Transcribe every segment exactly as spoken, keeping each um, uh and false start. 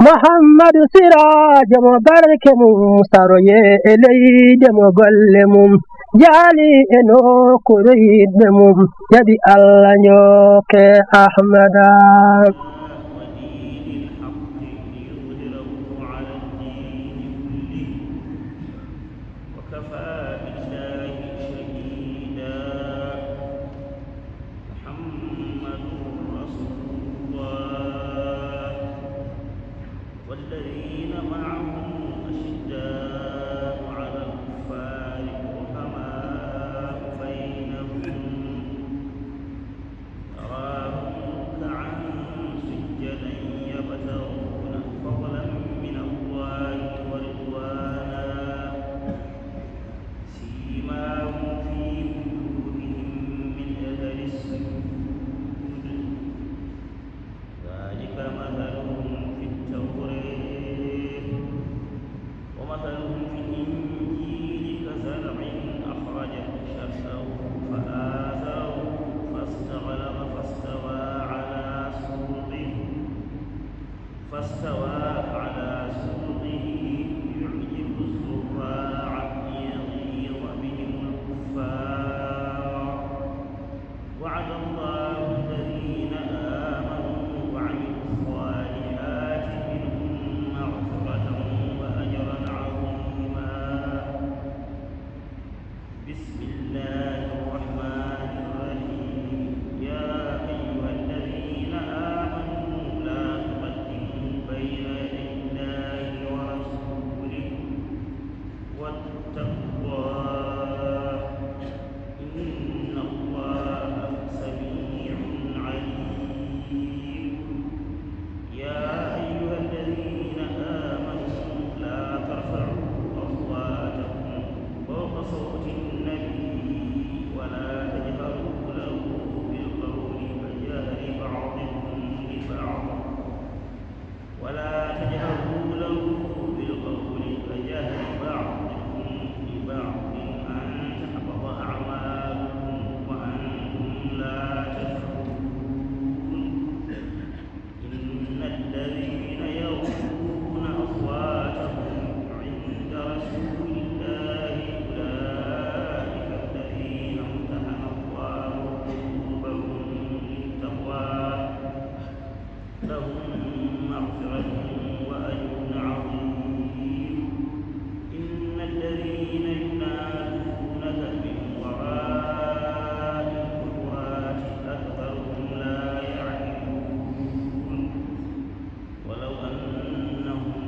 Muhammadu Siraajo mo barke mum saroye e leyde mo golle mum jaali e nokkuure yiɗɓe mum jaɓi Allah njooke Ahmada. وكفى بالله شهيدا. محمد رسول الله والذين معه أشداء على الكفار رحماء بينهم تراهم ركعا سجدا يبتغون فضلا من الله ورضوانا سيماهم في وجوههم من أثر السجود ذلك مثلهم في التوراة ومثلهم في الإنجيل كزرع أخرج شطأه فآزره فاستغلظ فاستوى على سوقه فاستوى على سوقه يعجب الزراع ليغيظ بهم الكفار وعد الله الذين آمنوا وعملوا الصالحات منهم مغفرة وأجرا عظيما. بسم الله الرحمن الرحيم. يا أيها الذين آمنوا لا تقدموا بين يدي الله ورسوله واتقوا الله إن الله سميع عليم. يا أيها الذين آمنوا لا ترفعوا أصواتكم فوق صوت النبي ولا تجهروا له بالقول كجهر بعضكم لبعض ولا تجهروا له بالقول كجهر بعضكم لبعض أن تحبط أعمالكم وأنتم لا تشعرون. إن الذين يغضون أصواتهم عند رسول الله أولئك الذين امتحن الله قلوبهم للتقوى لهم مغفرة وأجر عظيم. إن الذين ينادونك من وراء الحجرات أكثرهم لا يعقلون. ولو أنهم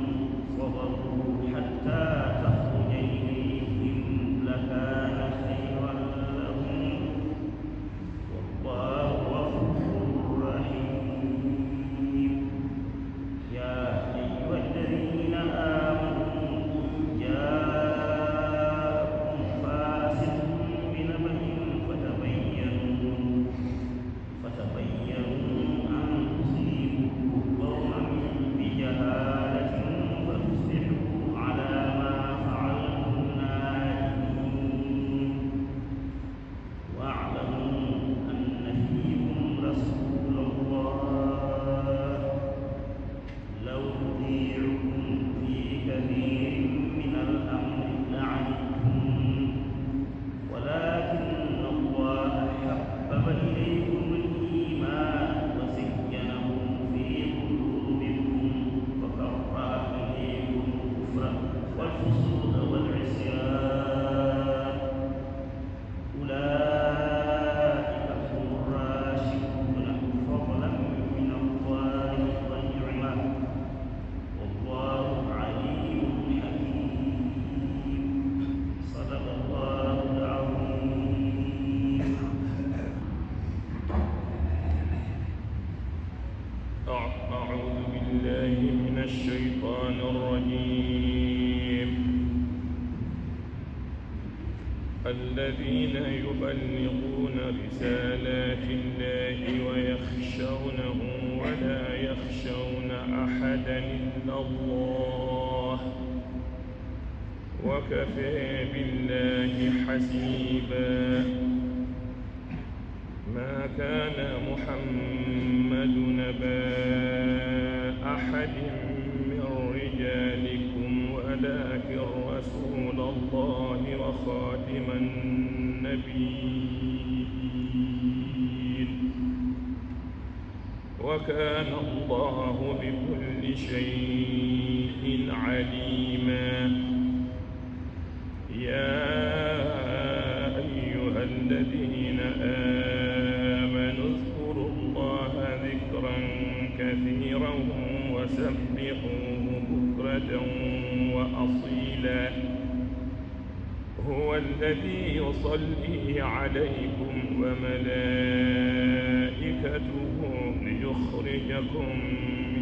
صبروا حتى تخرج إليهم لكان خيرا لهم والله غفور رحيم. يا أيها الذين آمنوا إن جاءكم فاسق بنبأ فتبينوا فتبينوا أن تصيبوا قوما بجهالة فتصبحوا على ما فعلتم نادمين. واعلموا أن فيكم رسول الله لو يطيعكم في كثير من الأمر لعنتم ولكن الله حبب إليكم الإيمان وزينه في قلوبكم وكره إليكم الكفر والفسوق والعصيان أولئك هم الراشدون فضلا من الله ونعمة والله عليم حكيم. صدق الله العظيم. أع-، أعوذ بالله من الشيطان الرجيم. الذين يبلغون رسالات الله ويخشونه ولا يخشون أحدا إلا الله وكفى بالله حسيبا. ما كان محمد أبا أحد من لكن رسول الله وخاتم النبيين، وكان الله بكل شيء عليما. يا أيها الذين آمنوا اذكروا الله ذكرا كثيرا وسبحوه بكرة وأصيلا. هو الذي يصلي عليكم وملائكته ليخرجكم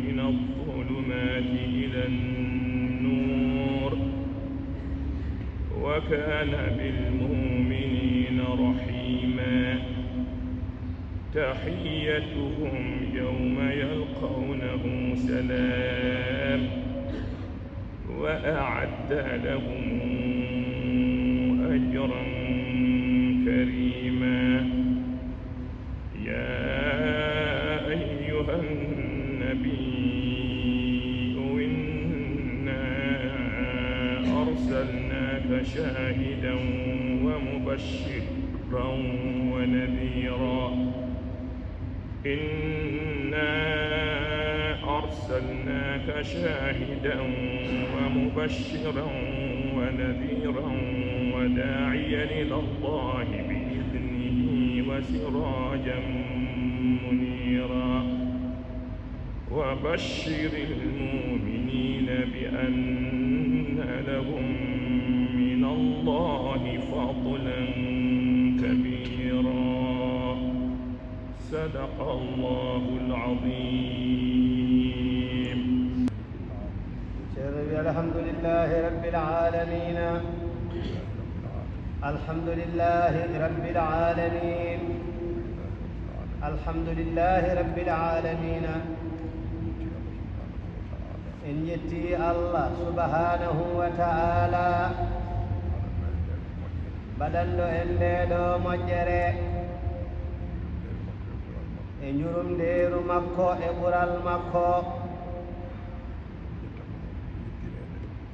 من الظلمات إلى النور، وكان بالمؤمنين رحيما. تحيتهم يوم يلقونه سلام، وأعد لهم أجرا كريما. يا أيها النبي إنا أرسلناك شاهدا ومبشرا ونذيرا. إنا أرسلناك شاهدا ومبشرا ونذيرا وداعيا إلى الله بإذنه وسراجا منيرا. وبشر المؤمنين بأن لهم من الله فضلا كبيرا. صدق الله العظيم. الحمد لله رب العالمين. الحمد لله رب العالمين. الحمد لله رب العالمين. En njetti Allah subhanahu wa ta'ala, baɗanɗo en ndee ɗoo moƴƴere, e njurumndeeru makko e ɓural makko.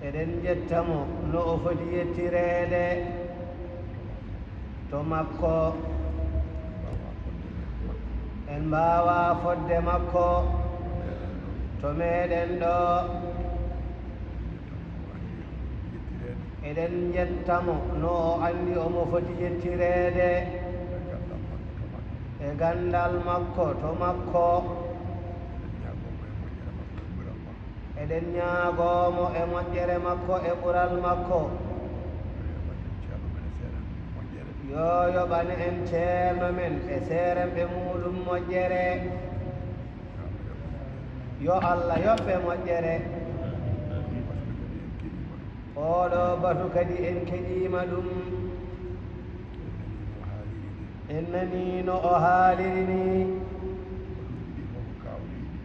Eɗen njetta mo no o foti yettireede. To makko, en mbaawaa fodde makko. To meeɗen ɗoo, eɗen njetta mo no o anndi omo foti yettireede e ganndal makko to makko. Eɗen ñaagoo mo e moƴƴere makko e ɓural makko. Yo yoɓan en ceerno men e seeremɓe muuɗum moƴƴere. Yo Allah yoɓ ɓe moƴƴere. Ooɗoo batu kadi en keɗiima ɗum. En nanii no o haaliri nii.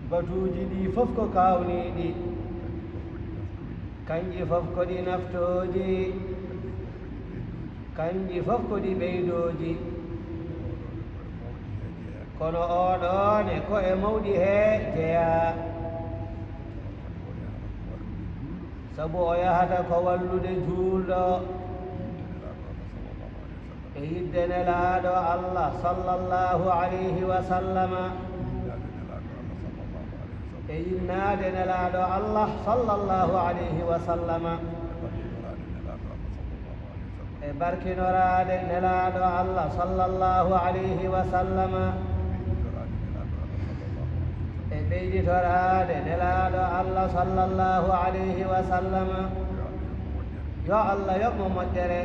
Batuuji ɗii fof ko kaawniiɗi. Kanƴi fof ko ɗi naftooji. Kanƴi fof ko ɗi ɓeydooji. Kono ooɗoo ne ko e mawɗi hee jeyaa. Sabu o yahata ko wallude juulɗo. E yiɗde Nelaaɗo Allah sallallahu alayhi wa sallama. E yinnaade Nelaaɗo Allah sallallahu alayhi wa sallama. E barkinoraade Nelaaɗo Allah sallallahu alayhi wa sallama. E ɓeyditoraade Nelaaɗo Allah sallallahu alayhi wa sallama. Yo Allah yoɓ mo moƴƴere.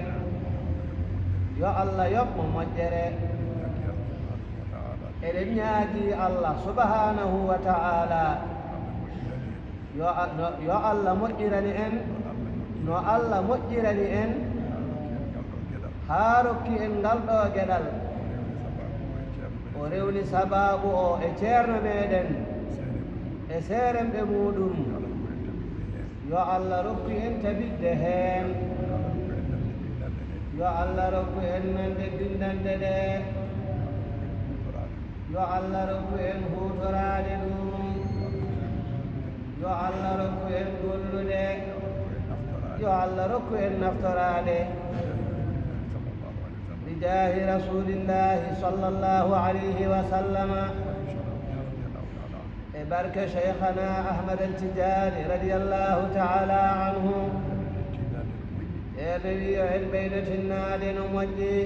Yo Allah yoɓ mo moƴƴere. Eɗen ñaagii Allah subhanahu wa ta'ala. Yo a-, no, yo Allah moƴƴirani en, no Allah moƴƴirani en, haa rokki en ngal ɗoo geɗal. O rewni sabaabu o e ceerno meeɗen, e seeremɓe muuɗum. Yo Allah rokku en tabitde heen. Yo Allah rokku en nande binndannde ɗe. Yo Allah rokku en huutoraade ɗum. Yo Allah rokku en gollude. Yo Allah rokku en naftoraade. Bijaahi Rasuulillaahi sallallaahu alayhi wa sallama. E barke Cheikhana Ahmad Al Tijaani radiyallaahu taala anhu. Ceerno wi yo en ɓeydo tinnaade no moƴƴi.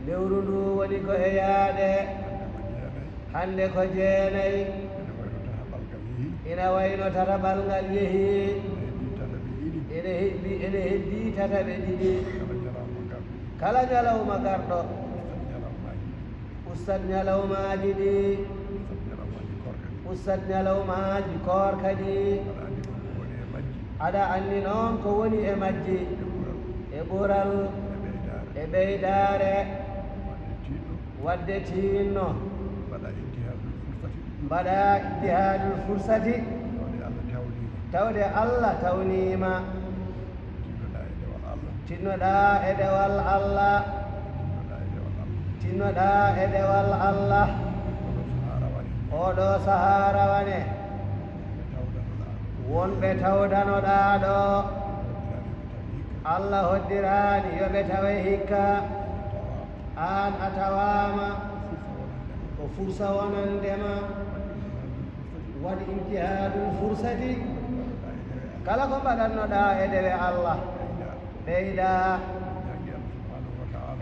Lewru ndu woni ko e yaade. Hannde ko jeenay. Ina wayno tataɓal ngal yehi. Ene heddii, ene heddii tataɓe ɗiɗi. Kala ñalawma garɗo. Ustat ñalawmaaji ɗi. Ustat ñalawmaaji koorka ɗi. Aɗa anndi noon ko woni e majji. E ɓural. E ɓeydaare. Waɗde tiinno. Mbaɗa ijtihaadul fursati. Tawde Allah tawniima. Tinnoɗaa e dewal Allah. Tinnoɗaa e dewal Allah. Tinnoɗaa e dewal Allah. Oɗo sahaa rawane. Wonɓe tawdanoɗaa ɗo. Allah hoddiraani yo ɓe tawe hikka. Aan a tawaama ko fursa wonande ma. Waɗ ijtihaadul fursati. Kala ko mbaɗannoɗaa e dewe Allah, ɓeyda.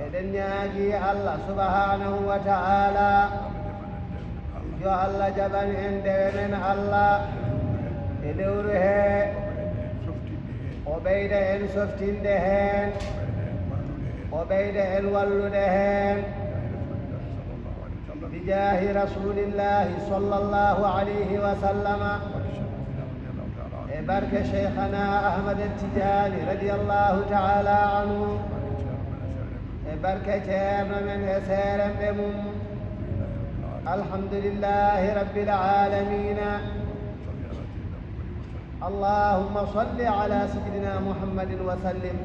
Eɗen ñaagi Allah subhanahu wa ta'ala yo Allah jaɓan en dewe men Allah e lewru he. O ɓeyda en softinde heen. O ɓeyda en wallude heen. Bijaahi Rasuulillaahi sallallaahu alayhi wa sallama. E barke Cheikhana Ahmad Tijaani radiyallaahu taala anhu. E barke Ceerno men e seeremɓe mum. Alhamdulillaahi Rabbil Aalamiina. اللهم صل على سيدنا محمد وسلم.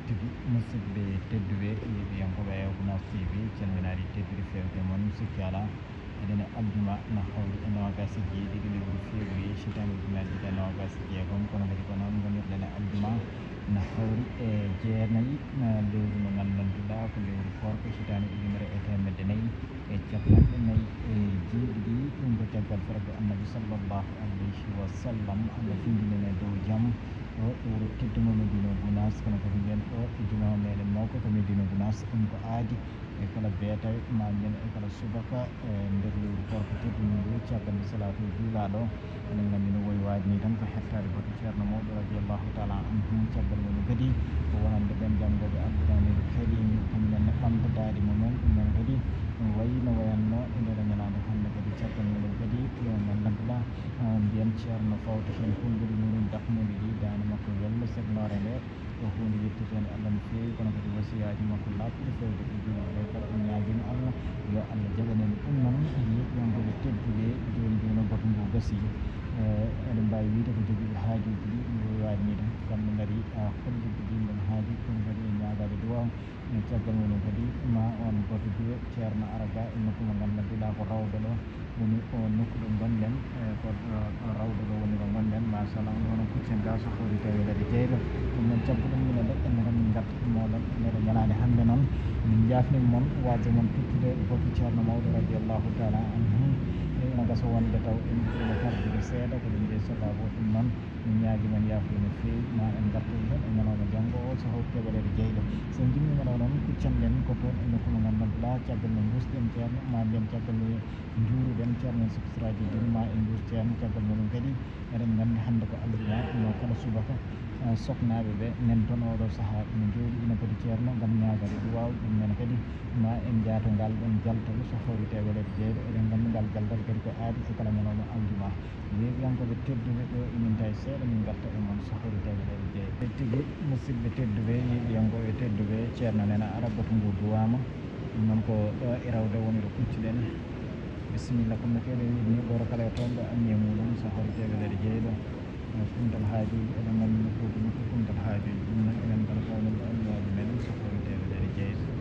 Tigi, musidɓe tedduɓe, yeeɓiyankooɓe Gunaas T V, calminaari teddude feewde mon, sikki alaa. Eɗen e aljuma na hawri e noogaas e jeeɗiɗi lewru février, hitaande ujunere ɗiɗi e noogaas e jeegom, kono kadi ko noon ngonirɗen e aljuma na hawri e jeenayi, na lewru mo nganndanduɗaa ko lewru koorka, hitaande ujunere e teemedde nayi e capanɗe nayi e jeeɗiɗi. Ɗum ko caggal farde Annabi sallallahu alayhi wa sallam, Allah findini en e dow jam ɗo e wuro teddungo Medina Gunaas, kono kadi mbiyen ɗo e juma meɗen mawko ko Medina Gunaas. Ɗum ko aadi e kala beetawe, ma mbiyen e kala subaka, e nder lewru koorka teddundu ndu, caggal nde salaatul juulaaɗo. Eɗen nganndi no woyi waade ni tan ko hettaade batu Ceerno Mawɗo radiyallahu taala anhu. Caggal mum kadi ko wonande ɓen janngooɓe Alqur'aanil Kariim, kañum en ne ɓamta daade mum en. Ɗum noon kadi ɗum wayi no wayanno e nder ñalaande hannde kadi, caggal mum kadi ko nganndanduɗaa, ah, mbiyen Ceerno fawta heen konguɗi mum en, dakmuɗi ɗi, daande makko wello, seknoore nde. Ko huunde yettoteende Allah no feewi, kono kadi wasiyaaji makko laaɓɗi feewde e juulɓe ɓe, kala ɗum ñaagima Allah, yo Allah jaɓan en ɗum. Noon, yeeɓiyankooɓe tedduɓe, jooni jooni batu ngu gasii. Eh, eɗen mbaawi wiyde ko jogiiɓe haajuuji ɗi, no waawi waade ni tan, kamɓe ngari, ah, hollitde yimɓe no haaju, kono kadi e ñaagaade duwaaw. E caggal mum kadi, ma on batu duwe Ceerno ara ga e nokku mo nganndanduɗaa ko rawda ɗo, woni o nokku ɗo ngonɗen, e ko, eh, rawda ɗo woni ɗo ngonɗen, machallah, on ɗon kuccen ga so hawri tawi waɗi jeyɗo. Ɗum noon, caggal ɗum, minen ɗo, enen kam min ngarta e mooɗon e nder ñalaande hannde noon. Min njaafni mon waasde mon tottude batu Ceerno Mawɗo radiyallahu taala anhu. E ina gasa wonde taw en ɓurno tardude seeɗa, ko ɗum nde sababu ɗum noon. Min ñaagi men yaafuya no feewi, ma en ngartu ɗum tan e ñalawma janngo o, so hawti tawi waɗeede jeyɗo. So en njimmiima ɗo noon, kuccanɗen ko toon e nokku mo nganndanduɗaa, caggal nde mbuusɗen Ceerno, ma mbiyen caggal nde njuuruɗen Ceerno men Sukisiraaji Dine, ma en mbuus Ceerno, caggal mum kadi eɗen nganndi hannde ko aljuma, no kala subaka, eh, soknaaɓe ɓe nan toon oɗo sahaa ina njooɗi ina poti Ceerno ngam ñaagaade duwaaw, ɗum noon kadi ma en njaato ngal ɗoon jaltal so hawri tawi waɗeede jeyɗo, eɗen nganndi ngal jaltal kadi ko aadi e kala ñalawma aljuma. Yeeɓiyankooɓe tedduɓe, ɗo emin tawi seeɗa, min ngarta e mon so hawri tawi waɗeede jeyɗo. E tigi, musidɓe tedduɓe, yeeɓiyankooɓe tedduɓe, Ceerno Nena Ara batu ngu duwaama. Ɗum noon ko ɗo e rawda woni ɗo kuccuɗen. Bisimilla, kono no keɗen wiide ni, gooto kala e toon ɗo anniya muɗum safori teemedere jeeɗiɗo. Kumtal haajuuji, eɗen nganndi no foti no foti kumtal haajuuji. Ɗum noon, enen kala ko wonande anniyaaji men safori teemedere jeeɗiɗo.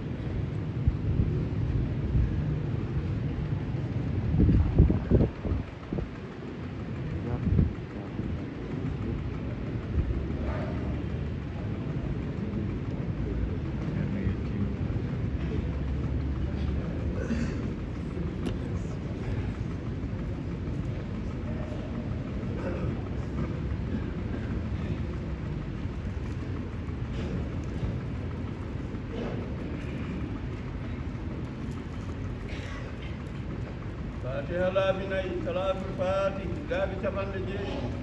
Fatiha laabi nayi, salaatul faatihi laabi capanɗe jeeɗiɗi.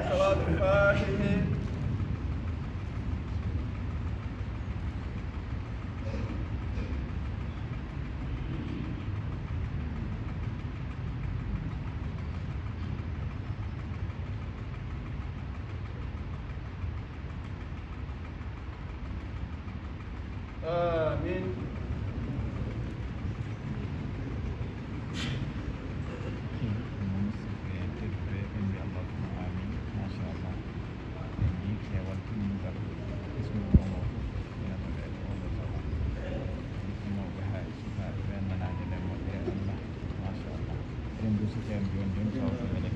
Salaatul Faatihi. Amin. Amin. Machallah. En njii keewal timmungal bismillah o fof, ina tawe e oɗo sawa. Ɗiɗɗinooɓe haa e sukaaɓe ɓe nanaade nden moƴƴere Allah. Machallah. Eɗen nduusike en jooni jooni, tawa ko menen.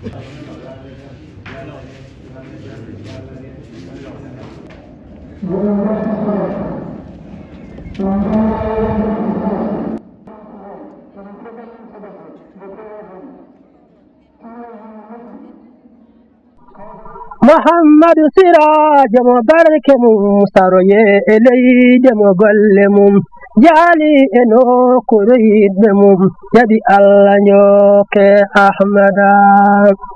Muhammadu Siraajo mo barke mum, saroye e leyde mo golle mum, jaali e nokkuure yiɗɓe mum, jaɓi Allah njooke Ahmada.